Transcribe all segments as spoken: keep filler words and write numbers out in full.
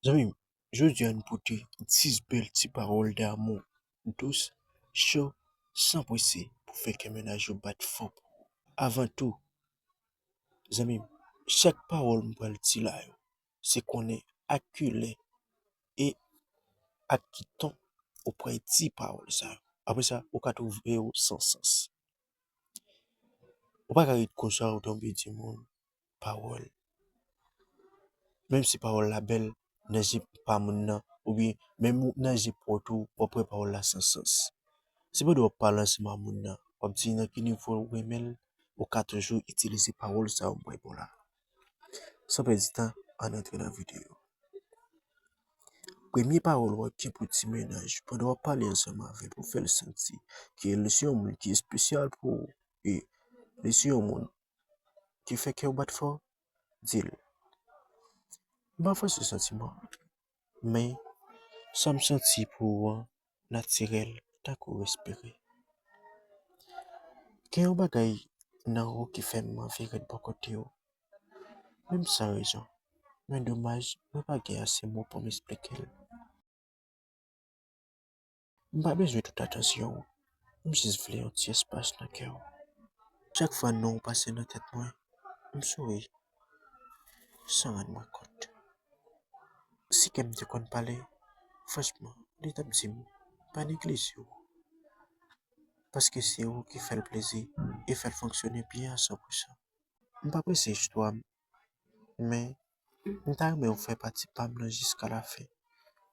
Zanmi m, jodi a n pote dis bèl ti pawòl damou, dous, cho, san prese, pou fè kè mennaj ou bat fò pou ou. Avan tou, zanmi m, chak pawòl m pral di la yo, se konnen ak ki lè e ak ki ton ou pral di pawòl sa yo. Apre sa, ou ka twouve yo san sans. Ou pa ka ret konsa, ou tonbe di moun pawòl. Menm si pawòl la bèl, nan je pa moun nan, oubyen menm ou nan je pòt ou, w ap wè pawòl la san sans. Sepandan, w ap pale ansanm a moun nan, w ap di nan ki nivo ou renmen l, ou ka toujou itilize pawòl sa yo m pral ba w la. San pèdi tan, ann antre nan videyo. Premye pawòl w ap gen pou di mennaj ou pandan w ap pale ansanm avè l pou fè l santi ke li se yon moun ki espesyal pou ou e li se yon moun ki fè kè w bat fò, di l, m pa fòse santiman, men sa m santi pou ou an natirèl, tankou respire. Gen yon bagay nan ou ki fè m anvi ret bò kote w, menm san rezon. Men domaj, mwen pa gen ase mo pou m esplike l. M pa bezwen tout atansyon w. M jis vle yon ti espas nan kè w. Chak fwa non w pase nan tèt mwen, m souri san rann mwen kont. Si kè m te konn pale, franchman, li t ap di m, pa neglije w. Paske se ou ki fè l plezi e fè l fonksyone byen a san pou san. M pa prese istwa m, men m ta renmen w fè pati pa m nan jiska lafen.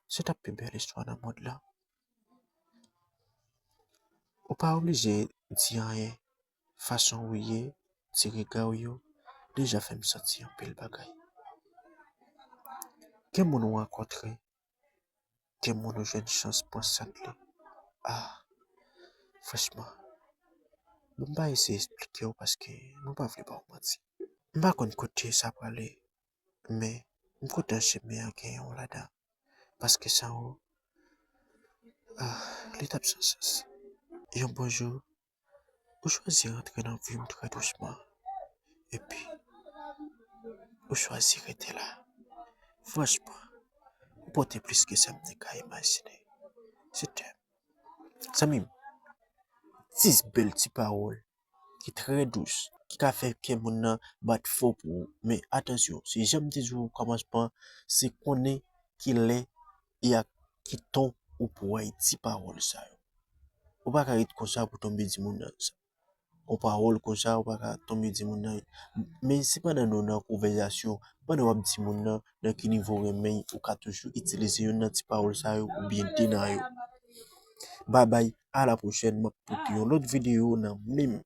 Se t ap pi bèl istwa nan mond lan. Ou pa oblije di anyen. Fason ou ye, ti rega w yo, deja fè m santi anpil bagay. Gen moun ou rankontre, gen moun ou jwenn chans pran sant li. Ah, franchman, bon, m pa eseye esplike w paske mwen pa vle ba w manti. M pa konn kote sa prale, men m kontan chemen an genyen w ladan. Paske san ou, ah, li t ap san sans. Yon bon jou, ou chwazi rantre nan vi m trè dousman. Epi, ou chwazi rete la. Franchman, ou pote plis ke sa m te ka imajine. Se tè. Zanmi m, dis bèl ti pawòl ki trè dous, ki ka fè kè moun nan bat fò pou ou. Men atansyon, se jan m te di w okòmansman, se konnen ki lè e ak ki ton ou pral di pawòl sa yo. Ou pa ka ret konsa pou tonbe di moun nan sa. Yon pawòl konsa, ou pa ka tonbe di moun nan. Men si pandan nou nan konvèsasyon, pandan w ap di moun nan nan ki nivo w renmen l, ou ka toujou itilize youn nan ti pawòl sa yo oubyen de nan yo. Babay, a la pwochèn, m ap pote yon lòt videyo nan menm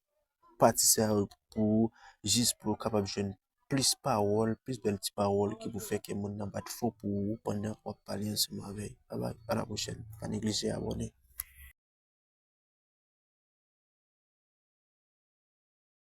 pati sa yo pou ou, jis pou w kapab jwenn plis pawòl, plis bèl ti pawòl ki pou fè kè moun nan bat fò pou ou pandan w ap pale ansanm avè l. Babay, a la pwochèn, pa neglije abòne.